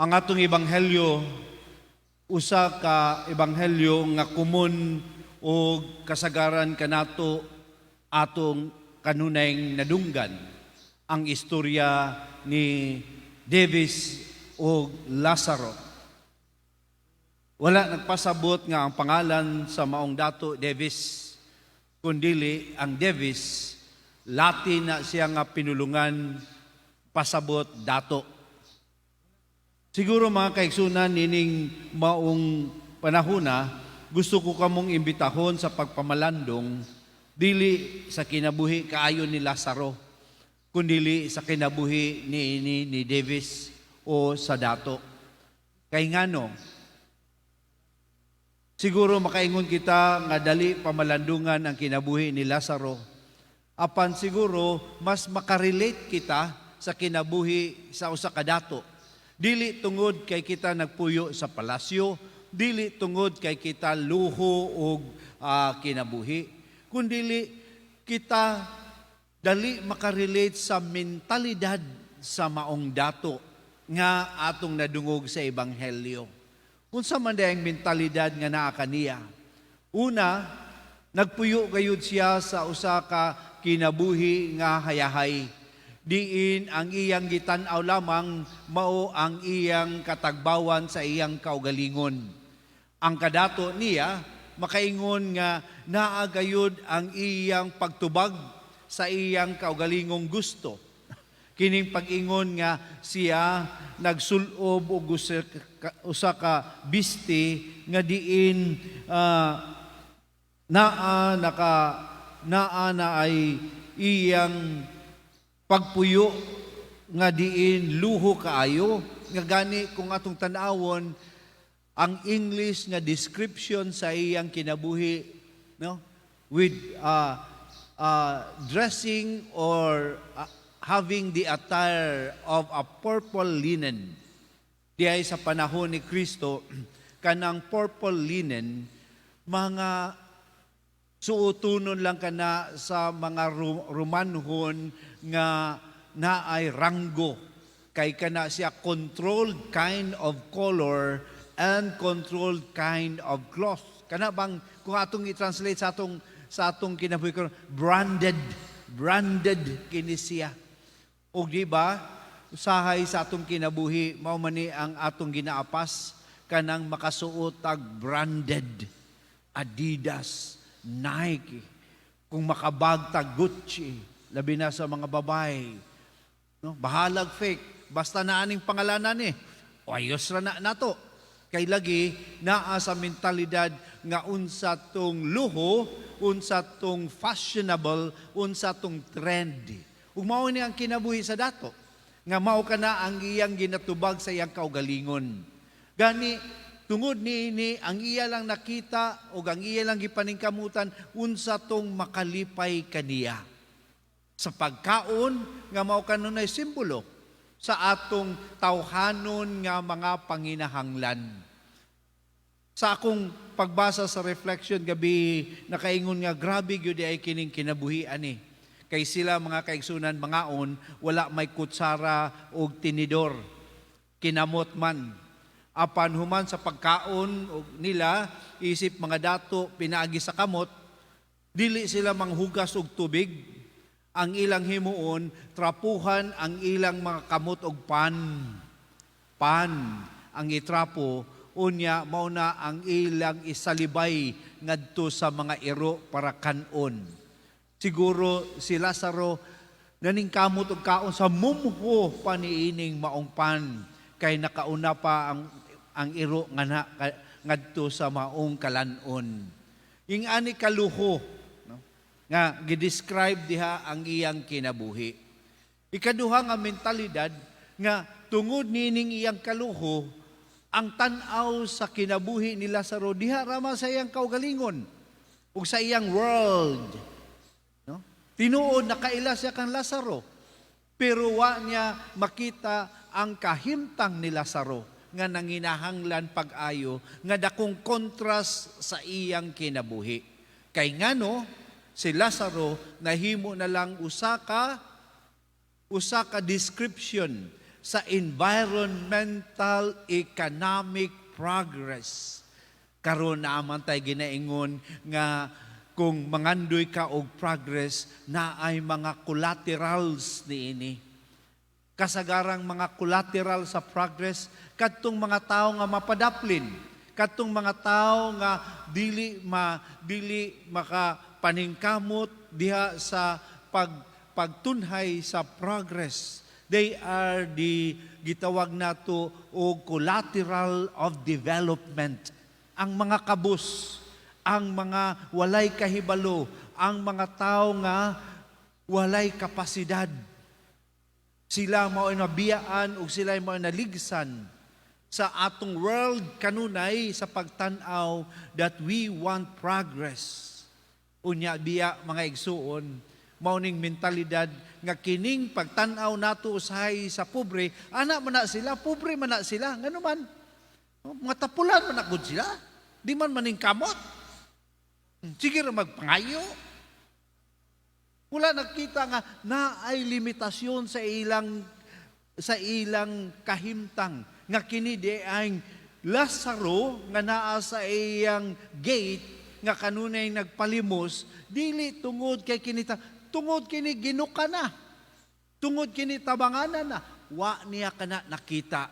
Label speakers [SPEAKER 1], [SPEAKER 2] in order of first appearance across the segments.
[SPEAKER 1] Ang atong ebanghelyo, usa ka ebanghelyo nga komon o kasagaran kanato atong kanunayng nadunggan, ang istorya ni Davis o Lazaro. Wala nagpasabot nga ang pangalan sa maong dato Davis, kundili ang Davis, Latin na siya nga pinulungan, pasabot dato. Siguro, mga kaigsunan, nining maong panahona, gusto ko kamong imbitahon sa pagpamalandong dili sa kinabuhi kaayo ni Lazaro, kundili sa kinabuhi ni Davis o sa dato. Kay ngano? Siguro makaingon kita nga dali pamalandungan ang kinabuhi ni Lazaro. Apan siguro mas makarelate kita sa kinabuhi sa usa ka dato. Dili tungod kay kita nagpuyo sa palasyo, dili tungod kay kita luho og kinabuhi, kundili kita dali makarelate sa mentalidad sa maong dato nga atong nadungog sa ebanghelyo. Unsa man diay ang mentalidad nga naa kaniya? Una, nagpuyo gayud siya sa usa ka kinabuhi nga hayahay, diin ang iyang gitan-aw lamang mao ang iyang katagbawan sa iyang kaugalingon. Ang kadato niya, makaingon nga naa gayud ang iyang pagtubag sa iyang kaugalingong gusto. Kining pag-ingon nga siya nagsulob og usa ka bisti nga diin naa naka naa na ay iyang pagpuyo nga diin luho kaayo, nga gani kung atong tan-awon ang English nga description sa iyang kinabuhi, no, with dressing or having the attire of a purple linen. Diay sa panahon ni Kristo, kanang purple linen, mga suotonon lang kana sa mga Romanhon nga naay ranggo, kay kana siya controlled kind of color and controlled kind of cloth. Kana bang kung atong i-translate sa atong kinabuhi karon, branded, branded kini siya. Og di ba usahay sa atong kinabuhi, mao man ni ang atong ginaapas, kanang makasuot og branded Adidas, Nike, kung makabag tag Gucci, labi na sa mga babae. No? Bahalag fake, basta na aning pangalanan eh. O ayos ra na nato. Kay lagi naa sa mentalidad nga unsa tong luho, unsa tong fashionable, unsa tong trend. Ug mao ni ang kinabuhi sa dato nga mao kana ang iyang ginatubag sa iyang kaugalingon. Gani tungod niini, ang iya lang nakita o ang iya lang gipaningkamutan, unsa tong makalipay kaniya. Sa pagkaon nga mao kanunay simbolo sa atong tawhanon nga mga panginahanglan. Sa akong pagbasa sa reflection gabi, nakaingon nga grabe gyud ay kining kinabuhi ani. Kay sila, mga kaigsunan, mangaon, wala may kutsara og tinidor. Kinamot man. Apan human sa pagkaon og nila, isip mga dato, pinaagi sa kamot, dili sila manghugas og tubig. Ang ilang himuon, trapuhan ang ilang mga kamot og pan. Pan ang itrapo, unya mao na ang ilang isalibay ngadto sa mga iro para kanon. Siguro si Lazaro naningkamot og kaon sa mumho pa niining maong pan, kay nakauna pa ang iro nga na, ngadto sa maong kalanon. Yung ani kaluho, no, nga gi-describe diha ang iyang kinabuhi. Ikaduha nga mentalidad, nga tungod nining iyang kaluho, ang tan-aw sa kinabuhi ni Lazaro diha ra man sa iyang kaugalingon ug sa iyang world. No? Tinuod nakaila siya kang Lazaro, pero wa niya makita ang kahimtang ni Lazaro nga nanginahanglan pag-ayo, nga dakong contrast sa iyang kinabuhi. Kay ngano si Lazaro nahimo na lang usa ka description sa environmental economic progress. Karon naman tay ginaingon nga kung mangandoy ka og progress, naay mga collaterals niini. Kasagarang mga collateral sa progress, kadtong mga tao nga mapadaplin, kadtong mga tao nga dili makapaningkamot diha sa pagtunhay sa progress. They are the gitawag nato og collateral of development. Ang mga kabus, ang mga walay kahibalo, ang mga tao nga walay kapasidad. Sila mao nabiyaan ug sila mao naligsan sa atong world kanunay sa pagtan-aw that we want progress. Unya biya, mga igsuon, mao ning mentalidad nga kining pagtan-aw nato usahay sa pobre, ana man na sila, pobre man na sila, ngano man? Mga tapulan man na gud sila. Di man maningkamot. Sige ra magpangayo. Wala nakita nga naay limitasyon sa ilang kahimtang nga kini di ay Lazaro nga naa sa iyang gate nga kanunay nagpalimos, dili tungod kay kini, tungod kini ginuka na, tungod kini tabanganan na. Wa niya kana nakita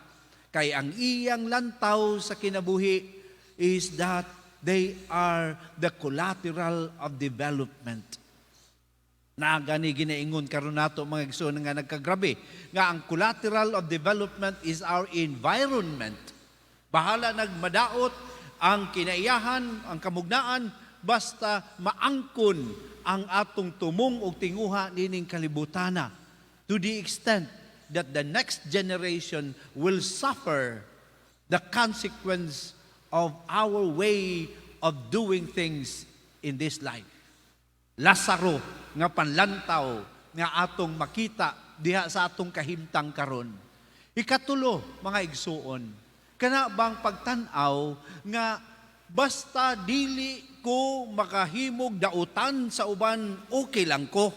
[SPEAKER 1] kay ang iyang lantaw sa kinabuhi is that they are the collateral of development. Na gani ginaingon karon nato, mga igsoon, nga nagkagrabe nga ang collateral of development is our environment. Bahala nagmadaot ang kinaiyahan, ang kamugnaan, basta maangkon ang atong tumong og tinguha nining kalibutana to the extent that the next generation will suffer the consequence of our way of doing things in this life. Lazaro nga panlantaw nga atong makita diha sa atong kahimtang karon. Ikatulo, mga igsuon, kana bang pagtan-aw nga basta dili ko makahimog dautan sa uban, okay lang ko.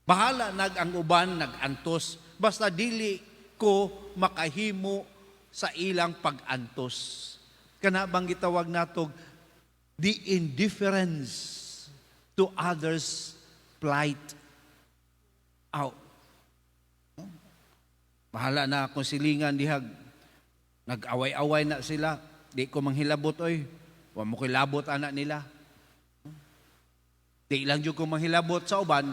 [SPEAKER 1] Bahala nag ang uban nag-antos, basta dili ko makahimo sa ilang pag-antos. Kana bang gitawag natog the indifference to others' plight? Aw. Bahala na akong silingan dihag nag-away-away na sila. Di ko manghilabot oy. Wa mo ko'y labot ana nila. Di lang jud ko manghilabot sa uban,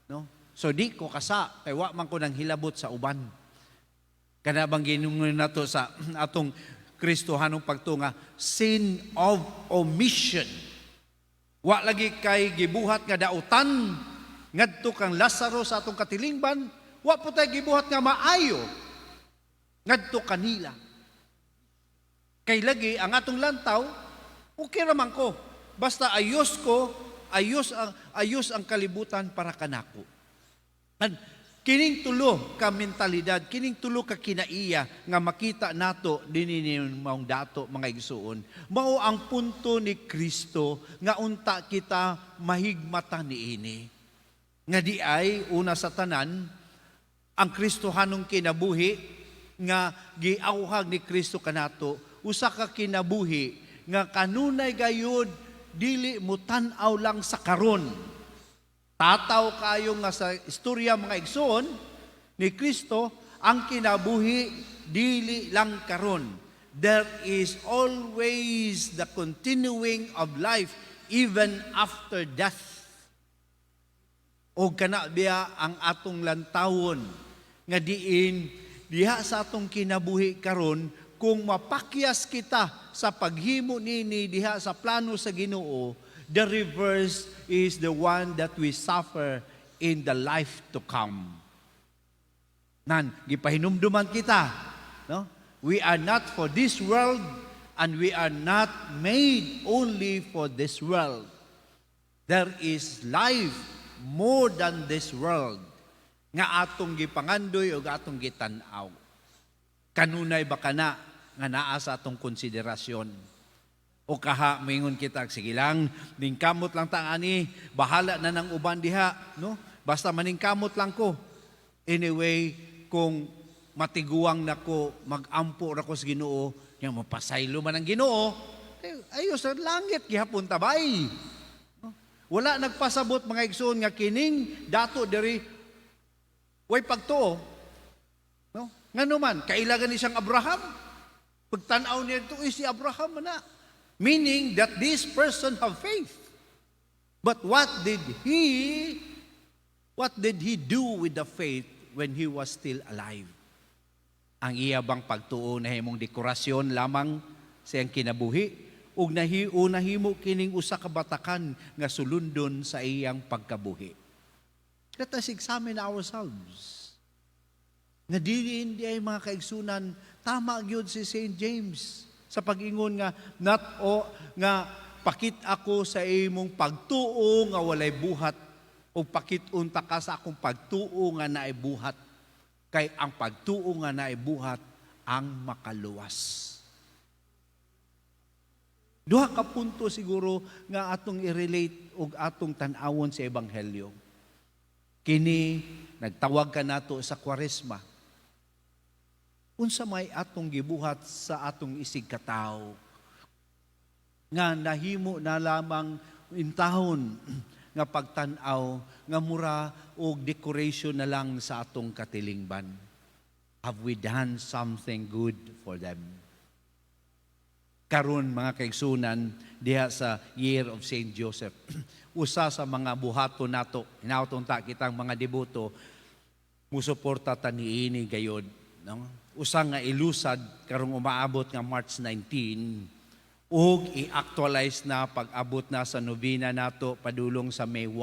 [SPEAKER 1] no? So di ko kasa kay wa man ko nang hilabot sa uban. Kana bang ginungon nato sa atong Kristohanong pagtunga, sin of omission? Wa lagi kay gibuhat nga dautan ngadto kang Lazaro sa atong katilingban, wa po tay gibuhat nga maayo ngadto kanila. Kay lagi ang atong lantaw, okay ra man ko. Basta ayos ko, ayos ang kalibutan para kanako. And kining tulo ka mentalidad, kining tulo ka kinaiya nga makita nato dinhi maong dato, mga igsuon. Mao ang punto ni Kristo nga unta kita mahigmata niini. Nga di ay una sa tanan, ang Kristohanong kinabuhi nga giawhag ni Kristo kanato, usa ka kinabuhi nga kanunay gayud dili mo tan-aw lang sa karon. Tataw kayo nga sa istorya, mga igsoon, ni Kristo, ang kinabuhi dili lang karon. There is always the continuing of life even after death. O kana biya ang atong lantawon nga diin diha sa atong kinabuhi karon, kung mapakyas kita sa paghimo nini diha sa plano sa Ginoo, the reverse is the one that we suffer in the life to come. Nan, gipahinumduman kita, no? We are not for this world and we are not made only for this world. There is life more than this world nga atong gipangandoy o atong gitan-aw. Kanunay ba kana nga naa sa atong konsiderasyon? O kaha moingon kita, sige lang, ningkamot lang ta ani, bahala na ng uban diha, no? Basta maningkamot lang ko. Anyway, kung Matiguang nako, magampo ra ko sa Ginoo, nya mapasaylo man ang Ginoo. Eh, ayo sa langit gihapon tabay. Wala nagpasabot, mga igsoon, nga kining dato diri way pagtuo. No? Ngano man, kailangan ni siyang Abraham. Pagtan-aw niya ito, si Abraham man na. Meaning that this person have faith. But what did he do with the faith when he was still alive? Ang iya bang pagtuo nahimong dekorasyon lamang sa iyang kinabuhi ug nahimo kining usa ka batakan nga sulundon sa iyang pagkabuhi? Let us examine ourselves. Nga dili hindi ay, mga kaigsunan, tama gyud si St. James sa pag-ingon nga not o nga pakit ako sa imong pagtuo nga walay buhat o pakit-unta ka sa akong pagtuo nga naay buhat, kay ang pagtuo nga naay buhat ang makaluwas. Duha ka punto siguro nga atong i-relate og atong tan-awon sa ebanghelyo. Kini nagtawag ka nato sa Kwaresma. Unsa may atong gibuhat sa atong isig katawo nga nahimo na lamang intahon nga pagtan-aw nga mura og decoration na lang sa atong katilingban? Have we done something good for them? Karon, mga kaigsunan, diha sa Year of Saint Joseph, usa sa mga buhaton nato, hinaot unta kitang mga deboto musuporta ta niini gayod, no? Usa nga ilusad karong umaabot nga March 19 ug i-actualize na pag-abot na sa novena nato padulong sa May 1,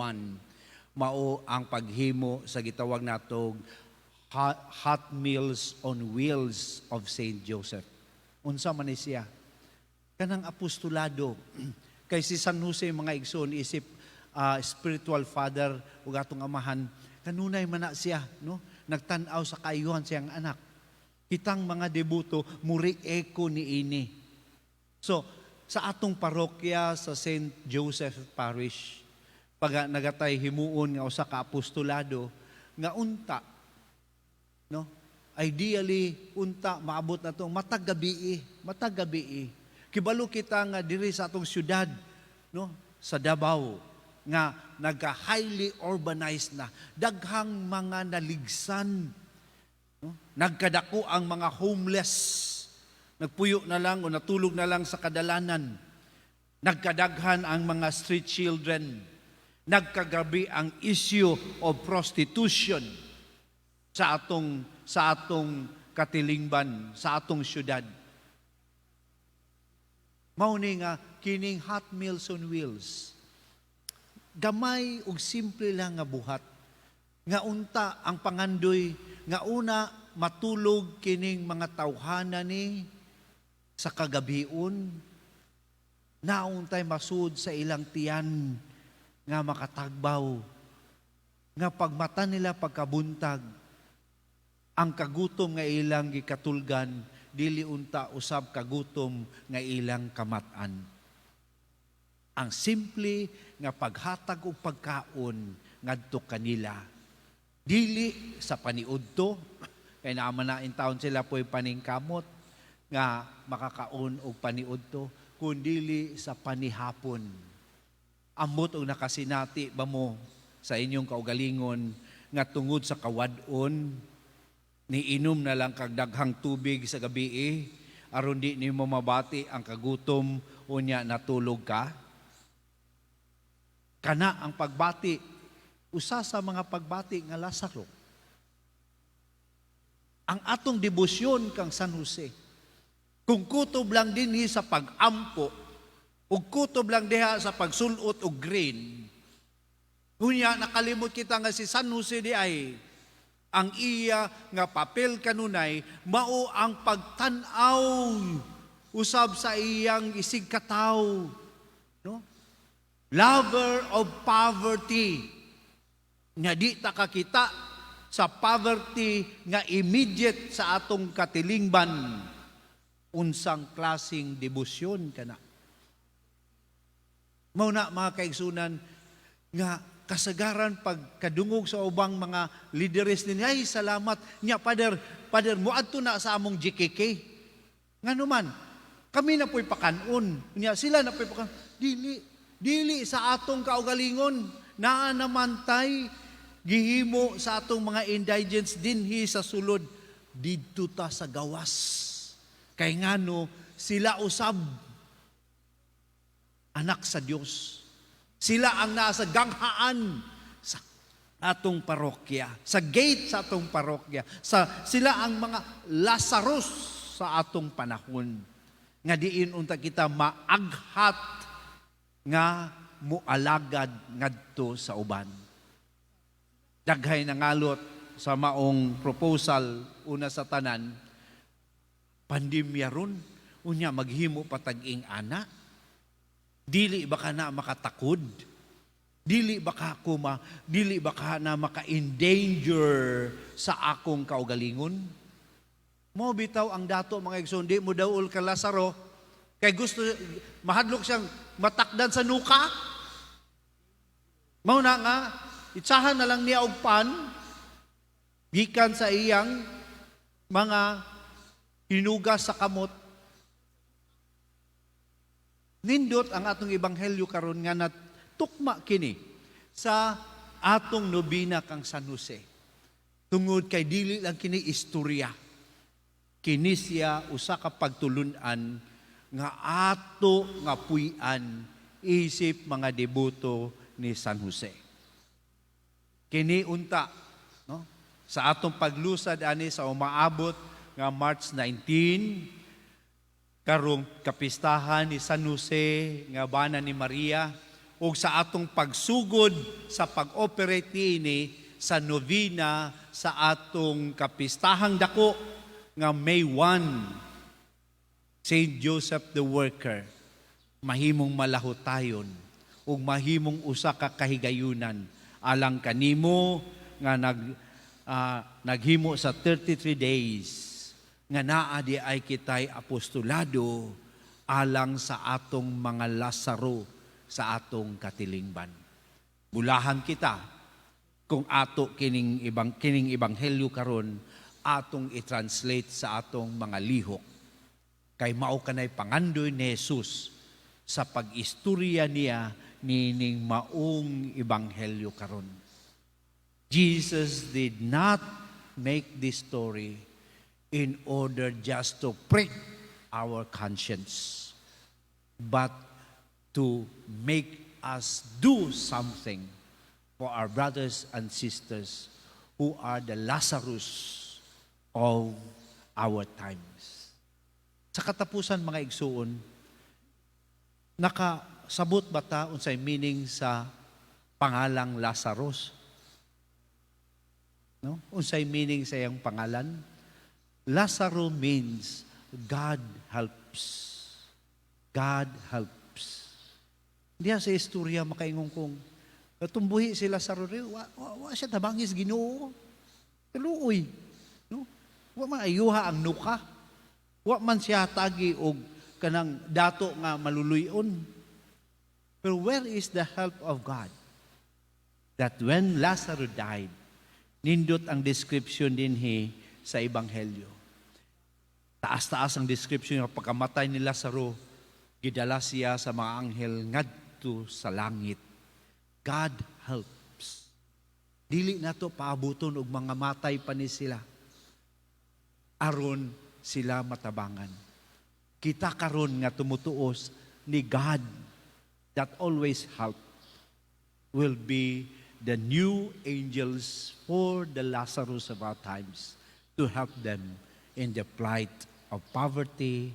[SPEAKER 1] mao ang paghimo sa gitawag natog Hot Meals on Wheels of Saint Joseph. Unsa man ni siya? Kanang apostolado. Kay si San Jose, mga igsoon, isip spiritual father ug atong amahan, kanunay man na siya, no? Nagtan-aw sa kaayuhan siyang anak. Kitang mga deboto muri eko niini. So, sa atong parokya sa St. Joseph Parish, pag nagatay himuon nga usa ka apostolado nga unta, no? Ideally, unta maabot na to matag gabii, matag gabii. Kibalo kita nga diri sa atong syudad, no, sa Davao, nga naga highly urbanized na, daghang mga naligsan, no? Nagkadako ang mga homeless, nagpuyo na lang o natulog na lang sa kadalanan. Nagkadaghan ang mga street children. Nagkagrabe ang issue of prostitution sa atong katilingban, sa atong syudad. Mao ni nga kining Hot Meals on Wheels. Gamay ug simple lang nga buhat. Nga unta ang pangandoy nga una matulog kining mga tawhana ni sa kagabion, nauntay masud sa ilang tiyan nga makatagbaw, nga pagmata nila pagkabuntag, ang kagutom nga ilang gikatulgan dili unta usab kagutom nga ilang kamat-an. Ang simple nga paghatag og pagkaon ngadto kanila, dili sa paniudto, kay naa man na intawon sila po'y paningkamot nga makakaon og paniudto, kundili sa panihapon. Amot og nakasinati ba mo sa inyong kaugalingon nga tungod sa kawad-on, niinom na lang kag daghang tubig sa gabi aron di nimo mabati ang kagutom, unya natulog ka? Kana ang pagbati, usa sa mga pagbati nga Lazaro. Ang atong debosyon kang San Jose, kung kutob lang dinhi sa pag-ampo ug kutob lang diha sa pagsulot og green, unya nakalimot kita nga si San Jose di ay ang iya nga papel kanunay mao ang pagtan-aw usab sa iyang isig kataw, no? Lover of poverty, nga di ta kakita sa poverty nga immediate sa atong katilingban. Unsang klasing debosyon kana? Mao na, mga kaigsunan, nga kasagaran pagkadungog sa ubang mga leaders ninyo, "Ay, salamat nya, Father, Father, moadto na sa among GKK. Ngano man, kami na po'y pakanon. Nya sila na po'y pakanon." Dili, dili sa atong kaugalingon, naa naman tay gihimo sa atong mga indigents dinhi sa sulod, didto ta sa gawas. Kay ngano, sila usab anak sa Dios. Sila ang nasa ganghaan sa atong parokya, sa gate sa atong parokya. Sila ang mga Lazarus sa atong panahon. Nga diin unta kita maaghat nga mualagad ngadto sa uban. Daghay nangalot sa maong proposal. Una sa tanan, pandemya ron. Unya maghimo pa tag ing-ana. Dili ba ka na makatakod? Dili ba ka na maka-endanger sa akong kaugalingon? Mo bitaw ang dato, mga igsoon, di mo daol ka Lazaro kay gusto mahadlok siyang matakdan sa nuka. Mao na nga itsahan na lang niya og pan gikan sa iyang mga hinugas sa kamot. Nindot ang atong ebanghelyo karon nga natukma kini sa atong nobina kang San Jose. Tungod kay dili lang kini istorya. Kini siya usa ka pagtulunan nga ato nga puy-an isip mga deboto ni San Jose. Kini unta, no, sa atong paglusad ani sa umaabot nga March 19, karong kapistahan ni San Jose nga bana ni Maria, ug sa atong pagsugod sa pag-operate niini sa novena sa atong kapistahang dako nga May 1, Saint Joseph the Worker, mahimong malahutayon ug mahimong usa ka kahigayunan alang kanimo nga naghimo sa 33 days nga naa di ay kitay apostolado alang sa atong mga Lazaro sa atong katilingban. Bulahan kita kung ato kining ebanghelyo karon atong i-translate sa atong mga lihok. Kay mao kanay pangandoy ni Jesus sa pag-istorya niya nining maong ebanghelyo karon. Jesus did not make this story in order just to prick our conscience, but to make us do something for our brothers and sisters who are the Lazarus of our times. Sa katapusan, mga igsuon, nakasabot ba ta unsay meaning sa pangalang Lazarus? No? Unsay meaning sa iyang pangalan? Lazaro means God helps. God helps. Diya sa istorya makaingon kong katumbuhi si Lazaro rin, wa siya tabangis Ginoo. Kaluoy. No? Wa man ayuha ang nuka. Wa man siya tagi og kanang dato nga maluluyon. Pero where is the help of God? That when Lazarus died, nindot ang description dinhi sa Ebanghelyo. Taas-taas ang description ng pagkamatay ni Lazaro, gidala siya sa mga anghel ngadto sa langit. God helps. Dili nato paabuton og mga matay pa ni sila aron sila matabangan. Kita karon nga tumutuos ni God that always help will be the new angels for the Lazarus of our times to help them in the plight of poverty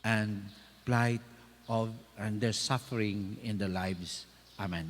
[SPEAKER 1] and plight of and their suffering in their lives. Amen.